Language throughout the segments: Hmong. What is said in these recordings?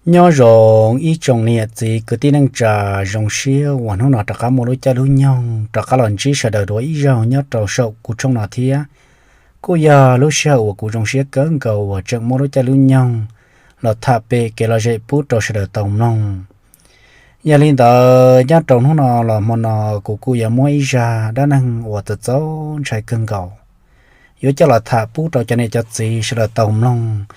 Nyob zoo ib tsoom niam txiv kwv tij neej tsa, zoo siab uas hnub no rov qab muaj lub caij lub nyoog rov qab los ntsib sawv daws dua ib zaug nyob rau saum kuv tshooj no thiab. Kuj yog lub sij hawm uas kuv zoo siab kawg nkaus uas tseem muaj lub caij lub nyoog los tham pem kev lom zem pub rau sawv daws tau mloog. Yog li ntawd nyob rau hnub no los hmo no kuv kuj yuav muab ib zaj dab neeg uas txaus txaus ntshai kawg nkaus yuav coj los tham pub rau cov niam cov txiv sawv daws tau mloog,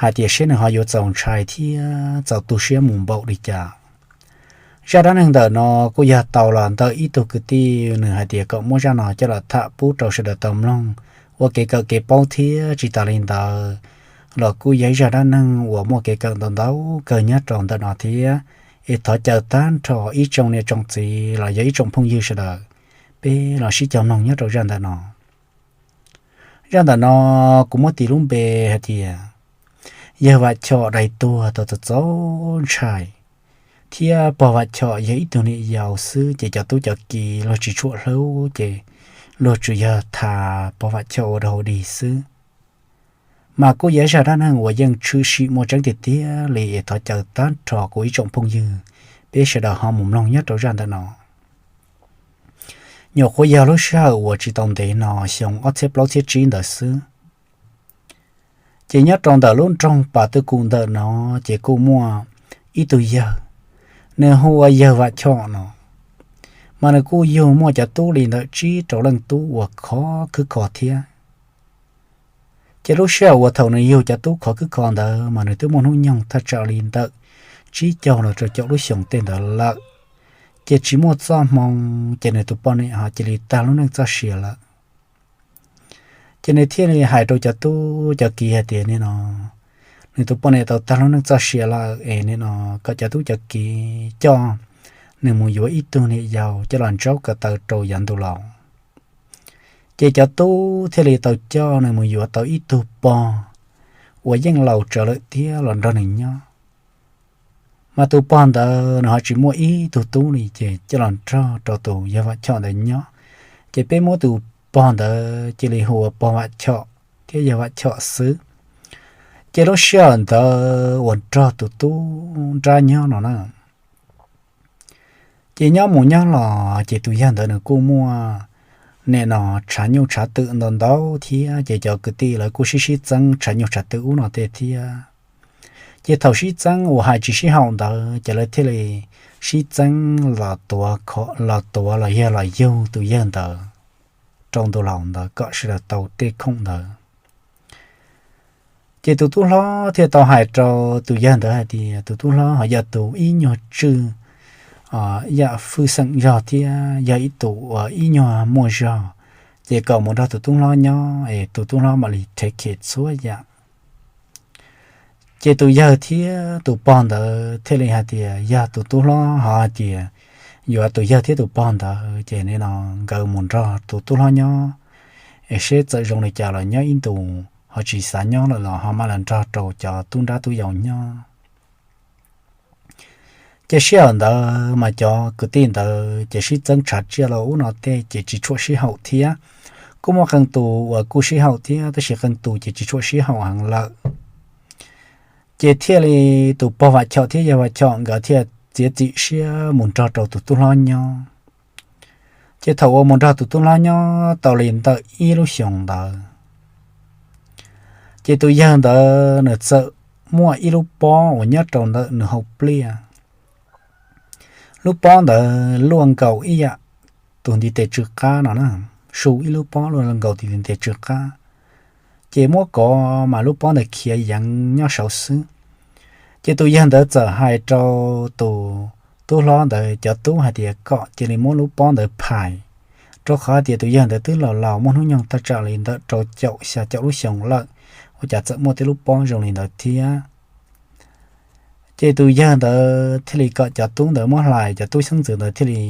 hais tias seb nws ho yuav txaus ntshai thiab txaus tu siab mus npaum li cas. Zaj dab neeg ntawm no kuj yog tau los ntawm ib tug kwv tij, nws hais tias kom muab zaj no coj los tham pub rau sawv daws tau mloog ua kev kawm kev paub thiab. Tsis tas li ntawd los kuj yog ib zaj dab neeg uas muaj kev kawm ntau ntau kawg nyob rau ntawm no thiab. Es thov caw tag nrho ib tsoom niam tsoom txiv los yog ib tsoom phooj ywg sawv daws, peb los sib caug mloog nyob rau zaj ntawm no. Zaj ntawm no kuv muab tis lub npe hais tias yawg Vam Chom dai tuag tau txaus txaus ntshai, thiab pog Vam Chom yog ib tug niam yau xwb ces cov tub cov kiv luag tsis tshua hlub ces luag tsuas yog tham pog Vam Chom ua dog ua dig xwb. Mas kuj yog zaj dab neeg uas yeej tshwm sim muaj tseeb tiag tiag li, es thov caw tag nrho kuv ib tsoom phooj ywg, peb sawv daws ho mus mloog nyob rau zaj ntawm no. Nyuam qhuav yog lub sij hawm uas tsis tau ntev no, xyoo ob txhiab plaub txhiab tsib ntawd xwb, ces nyob rau ntawm lub nroog Pas Twj Kum ntawm no ces kuj muaj ib tug yawg, nws hu ua yawg Vam Chom no. Mas nws kuj yug muaj cov tub li ntawm tsib rau leej tub uas khov khwb kho thiab. Ces lub sij hawm uas thaum nws yug cov tub khov khwb kho ntawd mas nws twb muaj hnub nyoog thaj tsam li ntawm tsib caug los rau caum lub xyoos tej ntawd lawm, ces tsis muaj txoj hmoo ces nws tus poj niam ho cia li tag lub neej txoj sia lawm. Ces nws thiaj li hais rau cov tub cov kiv hais tias nim no nws tus poj niam tau tag lub neej txoj sia lawm es nim no kom cov tub cov kiv coj nws mus yuav ib tug niam yau coj los ntsaub ko taw rau yav ntu laus. Ces cov tub thiaj li tau coj nws mus yuav tau ib tug pog uas yeej laus tsawv lawm thiab los nrog nws nyob. Mas tus pog ntawd nws ho tsis muaj ib tug tub li ces coj los nrog rau tus yawg Vam Chom ntawd nyob. Ces peb muab tus pog ntawd cia li hu ua pog Vam Chom thiab yawg Vam Chom xwb. Ces lub sij hawm ntawd uas nrog tus tub nrab nyob no na, ces nyob mus nyob los ces tus yawg ntawd nws kuj muaj nim no tshav nyuj tshav twm ntau ntau thiab, ces cov kwv tij lawv kuj sib sib txeeb tshav nyuj tshav twm ub no tej thiab. Ces thaum sib txeeb uas hais tsis sib haum ntawd ces lawv thiaj li sib txeeb los tuav, los tuav los yog los yug tus yawg ntawd rau ntu laus ntawd kom sawv daws tau tej khoom ntawd. Ces tus tub hlob thiaj tau hais rau tus yawg ntawd hais tias tus tub hlob ho yog tus ib nyuag tswj yam hwj xeem zog thiab yog ib tus uas ib nyuag muaj zog, ces kom mus nrog tus tub hlob nyob es tus tub hlob mam li rhe khem txhua yam. Ces tus yawg thiab tus pog ntawd thiaj li hais tias yog tus tub hlob ho hais tias yuav tus yawg thiab tus pog ntawd ces nim no nkawd mus nrog tus tub hlob nyob, es seb txawm zoo li cas los nyob ib ntus ho tsis xav nyob lawm los ho mam li nrog rau cov tub nrab tub yau nyob. Ces sij hawm ntawd mas cov kwv tij ntawd ces sib txeeb tshav tsiaj los ub no tej ces tsis tshua sib haum thiab. Kuj muaj qee tus uas kuj sib haum thiab tab sis qee tus ces tsis tshua sib haum heev lawm. Ces thiaj li tus pog Vam Chom thiab yawg Vam Chom nkawd thiaj txiav txim siab mus nrog rau tus tub hlob nyob. Ces thaum uas mus nrog tus tub hlob nyob tau li ntawm ib lub xyoos ntawd, ces tus yawg ntawd nws txawm muaj ib lub pob uas nyob rau ntawm nws hauv pliaj. Lub pob ntawd luaj nkaus ib yam tus ntiv tes tsw qab no na, su ib lub pob luaj nkaus tus ntiv tes tsw qab. Ces muab kov mas lub pob ntawd khiav yeev nyob saud xwb. Ces tus yawg ntawd txawm hais rau tus tub hlob ntawd cov tub hais tias kom cia li muab lub pob ntawd phais, rau qhov tias tus yawg ntawd twb laus laus muaj hnub nyoog thaj tsam li ntawm rau caum xya caum lub xyoos lawm, ua cas txawm muaj tej lub pob zoo li ntawd thiab. Ces tus yawg ntawd thiaj li kom cov tub ntawd muab hlais, cov tub xeeb ntxwv ntawd thiaj li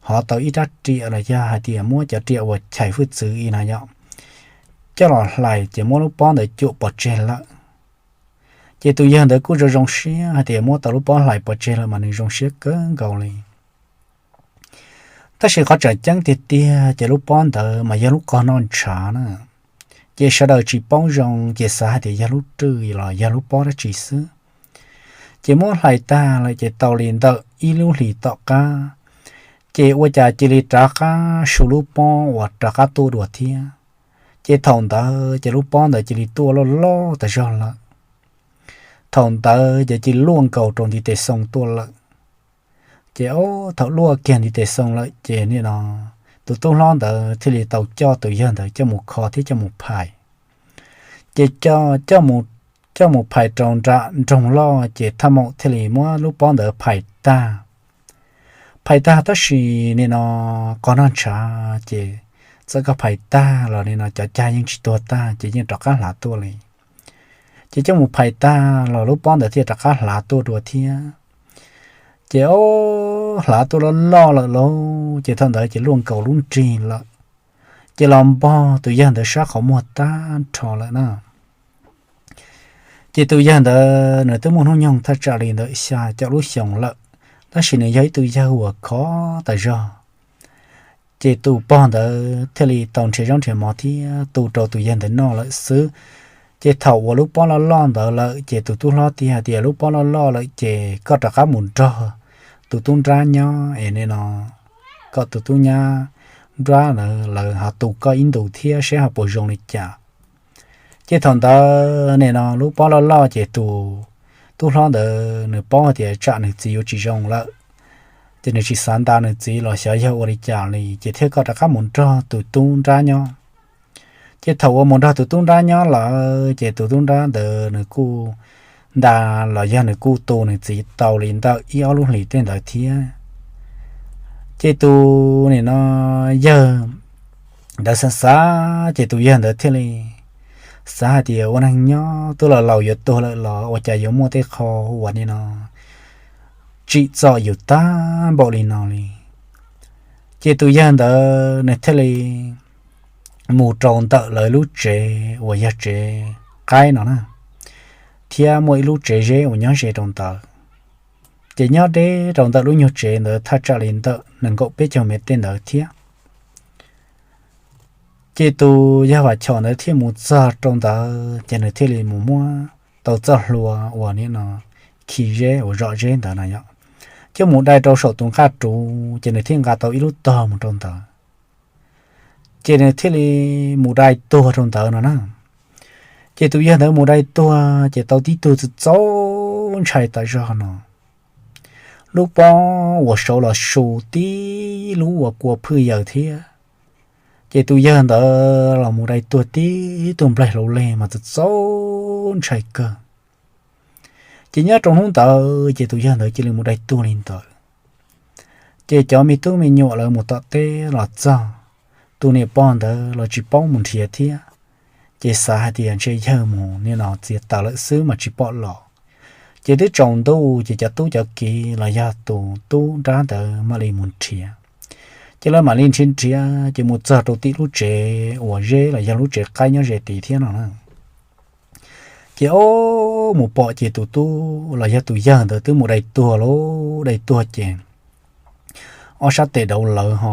hov tau ib rab riam los yog hais tias muab cov riam uas chais hwj txwv i no yom, coj los hlais ces muab lub pob ntawd cuam pov tseg lawm. Ces tus yawg ntawd kuj zoo zoo siab hais tias muab tau lub pob hlais pov tseg lawm mas nws zoo siab kawg nkaus li. Tab sis qhov tseem ceeb tiag tiag ces lub pob ntawd mas yog lub qog noj ntshav na, ces sawv daws tsis paub zoo ces xav hais tias yog lub rwj los yog lub pob dab tsi xwb. Ces muab hlais tag lawm ces tau li ntawm ib lub hlis tom qab, ces ua cas cia li rov qab su lub pob uas rov qab tuaj dua thiab. Ces thaum ntawd ces lub pob ntawd cia li tuaj loj loj tas zog lawm. Thaum ntawd ces cia li luaj nkaus rau ntiv tes xoo tuaj lawm. Ces thaum luaj kiag ntiv tes xoo lawm ces nim no tus tub hlob ntawd thiaj li tau coj tus yawg ntawd coj mus kho thiab coj mus phais. Ces coj mus phais rau nram nroog loj ces thaj maum thiaj li muab lub pob ntawd phais tag. Phais tag tab sis nim no qhov noj ntshav ces txawm koj phais tag los nim no cov cag yeej tsis tuag tag ces yeej rov qab hlav tuaj li. Ces coj mus phais tag los lub pob ntawd thiaj rov qab hlav tuaj dua thiab. Ces o, hlav tuaj loj loj lawm lauj, ces thaum ntawd ces luaj nkaus lub nrig lawm. Ces los npog tus yawg ntawd sab qhov muag tag nrho lawm na. Ces tus yawg ntawd nws twb muaj hnub nyoog thaj tsam li ntawm xya caum lub xyoos lawm, tab sis nws yog ib tug yawg uas khov tas zog. Ces tus pog ntawd thiaj li tau nrhiav zaub nrhiav mov thiab tu rau tus yawg ntawd noj lawm xwb. Ces thaum uas lub pob loj loj ntawd lawm ces tus tub hlob thiaj hais tias lub pob loj loj lawm ces koj rov qab mus nrog tus tub nrab nyob es nim no kom tus tub nyab nrab ntawd lawv ho tu koj ib ntus thiab seb ho puas zoo li cas. Ces thaum ntawd nim no lub pob loj loj ces tus tub hlob ntawd nws paub hais tias tsam nws txiv yuav tsis zoo lawm, ces nws tsis xav nta nws txiv los xyov yog ua li cas li ces thiaj kom rov qab mus nrog tus tub nrab nyob. Ces thaum uas mus nrog tus tub nrab nyob lawm ces tus tub nrab ntawd nws kuj nta los yog nws kuj tu nws txiv tau li ntawm ib ob lub hlis tej ntawd thiab. Ces tus nim no yawg ntawd xav xav ces tus yawg ntawd thiaj li xav hais tias ua neeg nyob twb los laus yuav tuag lawm los ua cas yuav muaj tej qho uas nim no tsim txom yus tag npaum li no li. Ces tus yawg ntawd nws thiaj li mus rau ntawm lawv lub tsev uas yog tsev qaib no na, thiab muaj ib lub tsev zeb uas nyob ze rau ntawd. Ces nyob deb rau ntawm lub nyuag tsev ntawd thaj tsam li ntawm nees nkaum peb caug mev tej ntawd thiab. Ces tus yawg Vam Chom ntawd thiaj mus txog rau ntawd ces nws thiaj li mus muab tau txoj hlua uas nim no khi zeb uas zom zeb ntawd no yom, coj mus dai rau saum tus nqaj ruv ces nws thiaj nqa tau ib lub tog mus rau ntawd. Ces nws thiaj li mus dai tuag rau ntawd no na. Ces tus yawg ntawd mus dai tuag ces tau tib tug txaus ntshai tas zog no. Lub pob uas saud los su tib lub uas kua phwj yaws thiab. Ces tus yawg ntawd los mus dai tuag tib tug nplaig hlau leg mas txaus ntshai kawg. Ces nyob rau hnub ntawd ces tus yawg ntawd cia li mus dai tuag li ntawd. Ces cov me tub me nyuam lawv mus tom teb los txog, tus niam pog ntawd los tsis paub mus nrhiav thiab. Ces xav hais tias ntshe yawg mus nim no txiav taws lawm xwb mas tsis pom los. Ces twb tsaus ntuj ces cov tub cov kiv los yog tus tub nrab ntawd mam li mus nrhiav. Ces lawv mam li nrhiav nrhiav ces mus txog rau tim lub tsev uas zeb los yog lub tsev qaib nyob ze tid thiab no na. Ces o, mus pom ces tus tub los yog tus yawg ntawd twb mus dai tuag lawm, dai tuag ces ob sab tes daus lawv ho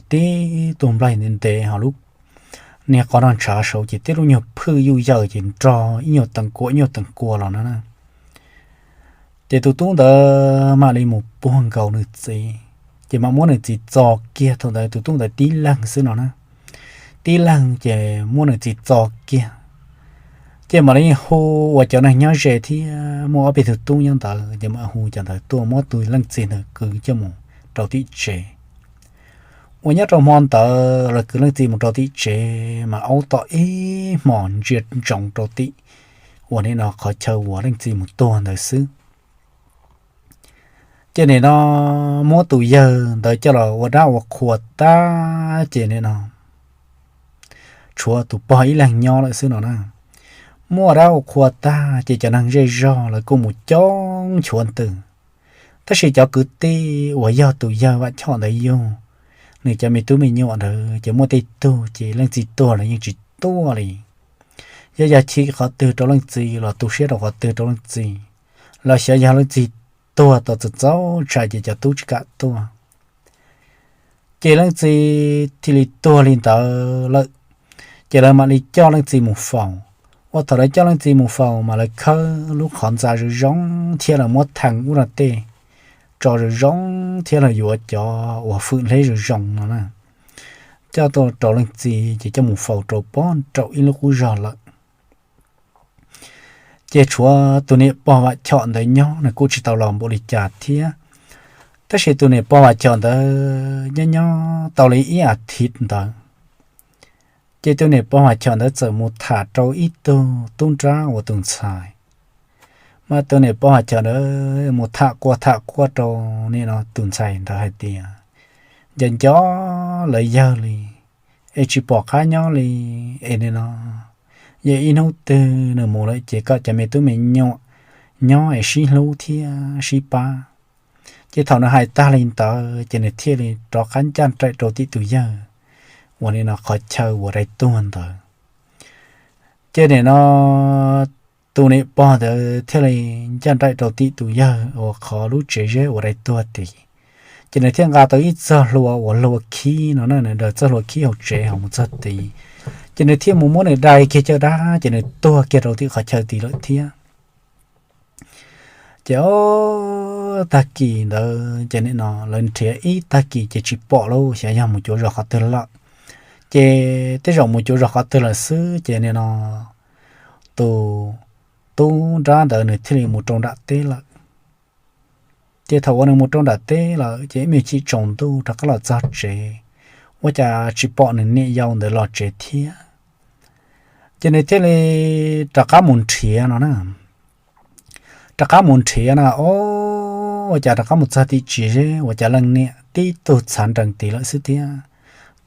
tib tug nplaig ntev ntev ho lub niag qhov no ntshav saud ces tib lub nyuag phwj yuj yawm ces nrog ib nyuag teev kua ib nyuag teev kua los no na. Ces tus tub ntawd mam li mus puag nkaus nws txiv, ces mam muab nws txiv txo kiag. Thaum ntawd tus tub ntawd tib leeg xwb no na, tib leeg ces muab nws txiv txo kiag. Ces mam li hu uas cov neeg nyob ze thiab muaj ob peb tug tub nyob ntawd ces mam hu cov ntawd tuaj muab tus leej txiv ntawd kwv coj mus rau tim tsev. Uas nyob rau hmo ntawd lawv kwv leej txiv mus rau tim tsev mas aub tom ib hmos ntsia ntsoov rau tim uas nim no qhov chaw uas leej txiv mus tuag ntawd xwb. Ces nim no muab tus yawg ntawd coj los ua dab ua qhua tag ces nim no tshuav tus pog ib leeg nyob lawm xwb no na. Muab ua dab ua qhua tag ces cov neeg zej zog lawv kuj mus coob nchuav ntws. Tab sis cov kwv tij uas yog tus yawg Vam Chom ntawd yug, nws cov me tub me nyuam ntawd ces muaj tej tug ces leej txiv tuag los yeej tsis tuaj li. Yog yog chim qhov twg rau leej txiv los tu siab rau qhov twg rau leej txiv, los xyov yog leej txiv tuag tau txaus txaus ntshai ces cov tub tsis kam tuaj. Ces leej txiv thiaj li tuag li ntawd lawm, ces lawv mam li coj leej txiv mus faus. Ua thaum lawv coj leej txiv mus faus mas lawv khawb lub qhov ntxa zoo zoo thiab lawv muab theem ub no tej tso zoo zoo thiab lawv yuav cov uas fwm hleb zoo zoo no na, coj tuaj rau leej txiv ces coj mus faus rau pob nraum ib lub qub zog lawm. Ces tshuav tus niam pog Vam Chom ntawd nyob, nws kuj tsis tau laus npaum li cas thiab. Tab sis tus niam pog Vam Chom ntawd nyob nyob tau li ib as thiv ntawd, ces tus niam pog Vam Chom ntawd txawm mus tham rau ib tug tub nrab uas tus ntxhais. Mas tus niam pog Vam Chom ntawd mus tham quaj tham quaj rau nim no tus ntxhais ntawd hais tias, nco nco lawv yawg li, es tsis pom qab nyob li, es nim no yog ib hnub twg nws mus lawm ces kom cov me tub me nyuam nyob es sib hlub thiab sib pab. Ces thaum nws hais tag li ntawd ces nws thiaj li rov qab ncaj nraim rau tim tus yawg uas nim no qhov chaw uas dai tuag ntawd. Ces nim no tus niam pog ntawd thiaj li ncaj nraim rau tim tus yawg uas qhov lub tsev zeb uas dai tuag tid. Ces nws thiaj nqa tau ib txoj hlua uas hlua khib no na, nws daws txoj hlua khib hauv tsev ho mus txog tid, ces nws thiaj mus muab nws dai kiag caj dab ces nws tuag kiag rau tim qhov chaw tid lawm thiab. Ces ob tag kis ntawd ces nim no lawv nrhiav ib tag kis ces tsis pom lawm, xyov yog mus cuav zos qhov twg lawm. Ces tej zaum mus cuav zos qhov twg lawm xwb ces nim no tus tub nrab ntawd nws thiaj li mus rau nram teb lawm. Ces thaum uas nws mus rau nram teb lawm ces ib me chim tsaus ntuj rov qab los txog tsev, ua cas tsis pom nws niam yau ntawd los tsev thiab. Ces nws thiaj li rov qab mus nrhiav no na. Rov qab mus nrhiav na, o, ua cas rov qab mus txog tim tsev zeb ua cas leej niam tib tug txhav nrees tid lawm xwb thiab,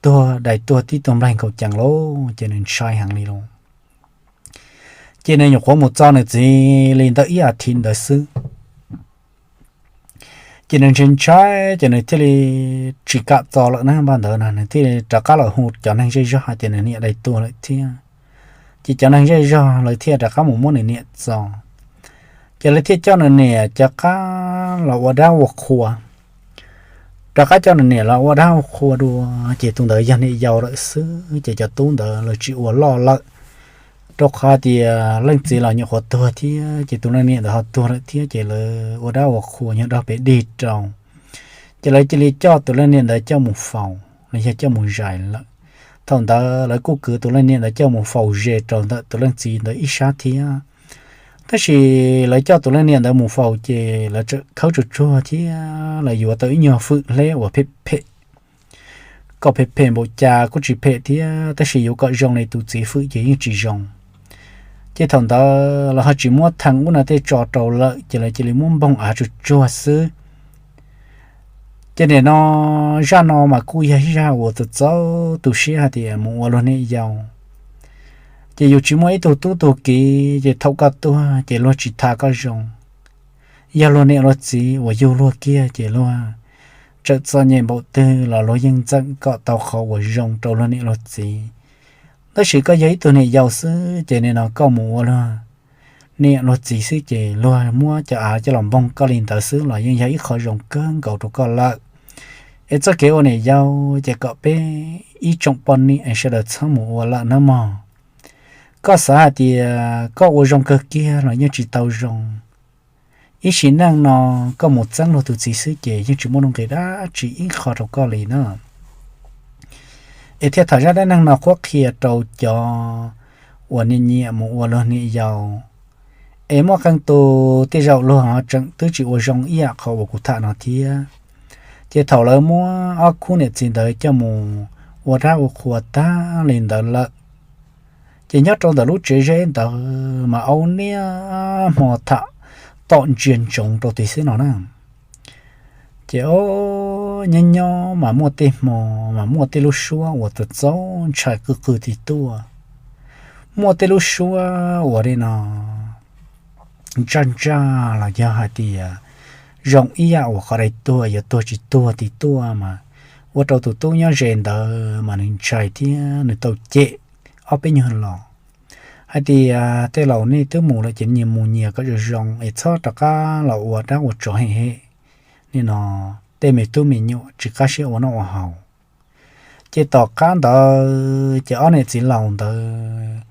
tuag dai tuag tib tug nplaig nkaus cees lawm ces nws ntshai heev li lauj. Ces nws nyuam qhuav mus txog nws txiv li ntawm ib as thiv ntawd xwb. Ces nws ntshai ntshai ces nws thiaj li tsis kam txo lawm na, npaj ntawd na nws thiaj li rov qab los hu cov neeg zej zog hais tias nws niam dai tuag lawm thiab. Ces cov neeg zej zog lawv thiaj rov qab mus muab nws niam txo. Ces lawv thiaj coj nws niam rov qab los ua dab ua qhua. Rov qab coj nws niam los ua dab ua qhua dua, ces tus ntawd yog niam yau lawm xwb ces cov tub ntawd lawv tsis ua loj lawm, rau qhov tias leej txiv los nyuam qhuav tuag thiab ces tus leej niam ntawd ho tuag lawm thiab ces lawv ua dab ua qhua nyob dog pes dig rau. Ces lawv cia li coj tus leej niam ntawd coj mus faus los yog coj mus zais lawm. Thaum ntawd lawv kuj kwv tus leej niam ntawd coj mus faus ze rau ntawm tus leej txiv ntawd ib sab thiab. Tab sis lawv coj tus leej niam ntawd mus faus ces lawv tseem khawb tsuag tsuag thiab lawv yuav tau ib nyuag fwm hleb uas phem phem. Kom phem phem npaum cas kuj tsis phem thiab, tab sis yuav kom zoo li tus txiv fwm ces yeej tsis zoo. Ces thaum ntawd lawv ho tsis muab thee ub no tej tso rau lawm ces lawv cia li muab npoog av tsuag tsuag xwb. Ces nim no zaj no mas kuj yog ib zaj uas txaus txaus tu siab hais tias mus ua luag niam yau ces yus tsis muaj ib tug tub tug kiv ces thaum koj tuag ces luag tsis tha koj zoo. Yog luag niam luag txiv uas yug luag kiag ces luag txawm txom nyem npaum twg los luag yeej ntxeem kom tau qhov uas zoo rau luag niam luag txiv. Tab sis koj yog ib tug niam yau xwb ces nim no koj mus ua luag niam luag txiv xwb ces luag muab cov av coj los npoog koj li ntawd xwb los yeej yog ib qho zoo kawg nkaus rau koj lawm. Es txoj kev ua niam yau ces kom peb ib tsoom poj niam sawv daws txhob mus ua lawm nawb mog. Koj xav hais tias koj ua zoo kawg kiag los yeej tsis tau zoo. Ib sim neej no koj mus txeeb luag tus txiv xwb ces yeej tsis muaj nuj nqis dab tsi ib qho rau koj li na. Es thiaj tham zaj dab neeg no qhuab qhia rau cov uas niam nyiam mus ua luag niam yau. Es muaj qee tus tej zaum luag tseem twb tsis ua zoo ib yam qhov uas kuv tham no thiab. Ces thaum lawv muab ob khub niam txiv ntawd coj mus ua dab ua qhua tag li ntawd lawm, ces nyob rau ntawm lub tsev zeb ntawd mas au niaj hmo tham tom ntsia ntsoov rau tim xwb no na. Ces o, nyob nyob mas muaj tej hmo mas muaj tej lub suab uas txaus txaus ntshai qw qw tim tuaj. Muaj tej lub suab uas li no ntsaj ntsaj los yog hais tias zoo ib yam uas qhov dai tuag yuav tuag tsis tuag tim tuaj mas ua rau tus tub nyob ze ntawd mas nws ntshai thiab nws tau cem ob peb nyuag los hais tias, tej laus nej twb mus lawm ces nyias mus nyias kom zoo zoo es txhob rov qab los ua dab ua tsov hem hem li no, tej me tub me nyuam tsis qab siab ua noj ua haus. Ces tom qab ntawd ces ob niam txiv laus ntawd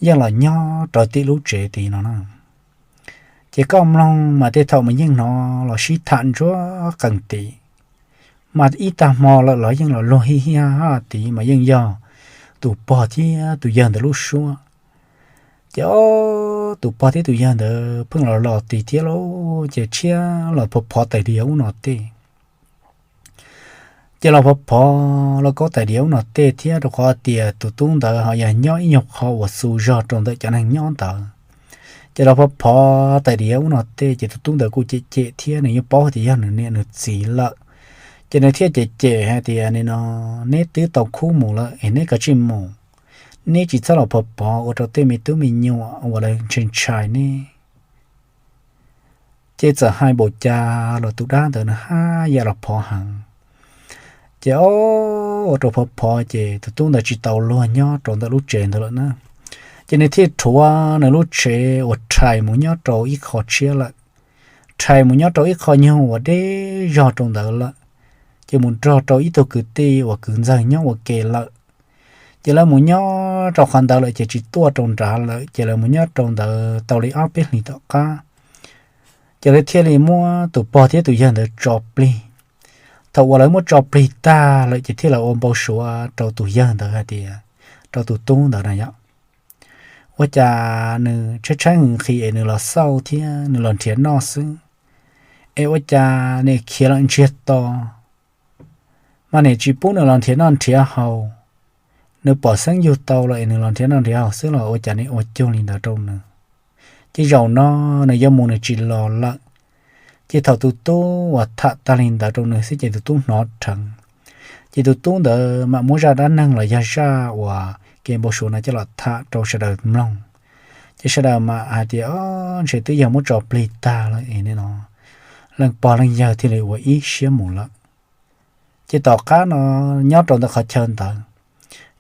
yeej los nyob rau tim lub tsev tid no na. Ces koj mloog mas tej thaum mas yeej hnov los sib tham ntsuab qees tim, mas ib tag hmo lawm los yeej los luag hij hij ha ha tid mas yeej yog tus pog thiab tus yawg ntawd lub suab. Ces ob tus pog thiab tus yawg ntawd pheej los los tid thiab lauj, ces tshiab los phov phov tais diav ub no tej. Ces los phov phov los kaub tais diav ub no tej thiab, rau qhov tias tus tub ntawd ho yog nyob ib nyuag qho uas xu zog rau ntawm cov neeg nyob ntawd. Ces los phov phov tais diav ub no tej ces tus tub ntawd kuj cem cem thiab, nws yeej paub tias yog nws niam nws txiv lawm. Ces nws thiaj cem cem hais tias, Nim no neb twb tau khub mus lawm es neb kav tsij mus, neb tsis txhob los phov phov ua rau tej me tub me nyuam uas lawv ntshai ntshai neb. Ces txawm hais npaum cas los tus dab ntawd nws haj yam los phov heev. Ces ob ua rau phov phov ces tus tub ntawd tsis tau luag nyob rau ntawm lub tsev ntawd lawm na. Ces nws thiaj rhuav nws lub tsev uas rhais mus nyob rau ib qho tshiab lawm, rhais mus nyob rau ib qho nyuag uas deb zog rau ntawd lawm. Ces mus nrog rau ib tug kwv tij uas kwv ntxawg nyob ua ke lawm. Ces lawv mus nyob rau qhov ntawd lawm ces tsis tuaj rau nrad lawm, ces lawv mus nyob rau ntawd tau li ob peb hlis tom qab, ces lawv thiaj li muab tus pog thiab tus yawg ntawd tso plig. Thaum uas lawv muab tso plig tag lawm ces thiaj li ua npau suav rau tus yawg ntawd hais tias, rau tus tub ntawd na yom, ua cas nws tshaib tshaib nqhis es nws los xauj thiab nws los nrhiav noj xwb, es ua cas nws khiav los ntsiag to, mas nws tsis pub nws los nrhiav noj nrhiav haus. Nws pom xeeb yug tau los es nws los nrhiav noj nrhiav haus xwb los ua cas nws ua cuag li ntawd rau nws. Ces zaum no nws yuav mus nws tsis los lawm. Ces thaum tus tub uas tham tag li ntawd rau nws xwb ces tus tub hnov rheev. Ces tus tub ntawd mam muab zaj dab neeg los yog zaj uas kev npau suav no coj los tham rau sawv daws mloog. Ces sawv daws mam hais tias, Ob, ntshe twb yog muab tso plig tag lawm es nim no leej pog leej yawg thiaj li ua ib siab mus lawm. Ces tom qab no nyob rau ntawm qhov chaw ntawd,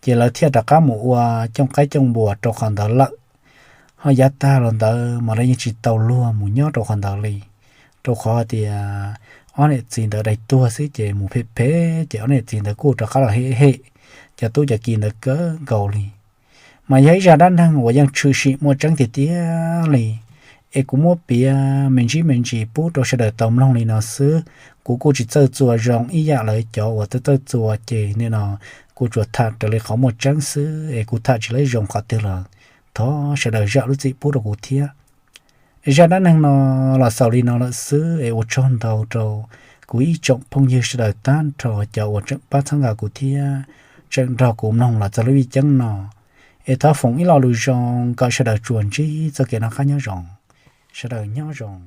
ces lawv thiaj rov qab mus ua cooj qaib cooj npuas rau qhov ntawd lawm. Ho yav tag los ntawd mas lawv yeej tsis tau luag mus nyob rau qhov ntawd li, rau qhov tias ob niam txiv ntawd dai tuag xwb ces mus phem phem ces ob niam txiv ntawd kuj rov qab los hem hem cov tub cov ki ntawd kawg nkaus li. Mas yog ib zaj dab neeg uas yeej tshwm sim muaj tseeb tiag tiag li, es kuv muab piav me ntsis me ntsis pub rau sawv daws tau mloog li no xwb. Kuv kuj tsis txawj txuas zoo ib yam lawv cov uas txawj txawj txuas ces nim no kuv tsuas tham raws li qhov muaj tseeb xwb es kuv tham tsis laib zoo qhov twg los thov sawv daws zam lub txim pub rau kuv thiab. Zaj dab neeg no los xaus li no lawm xwb es ua tsaug ntau rau kuv ib tsoom phooj ywg sawv daws tag nrho cov uas tseem pab txhawb nqa kuv thiab tseem nrog kuv mloog los txog lub vij ceeb no. Es thov foom ib lo lus zoo kom sawv daws tsuas ntsib txoj kev noj qab nyob zoo. Sawv daws nyob zoo.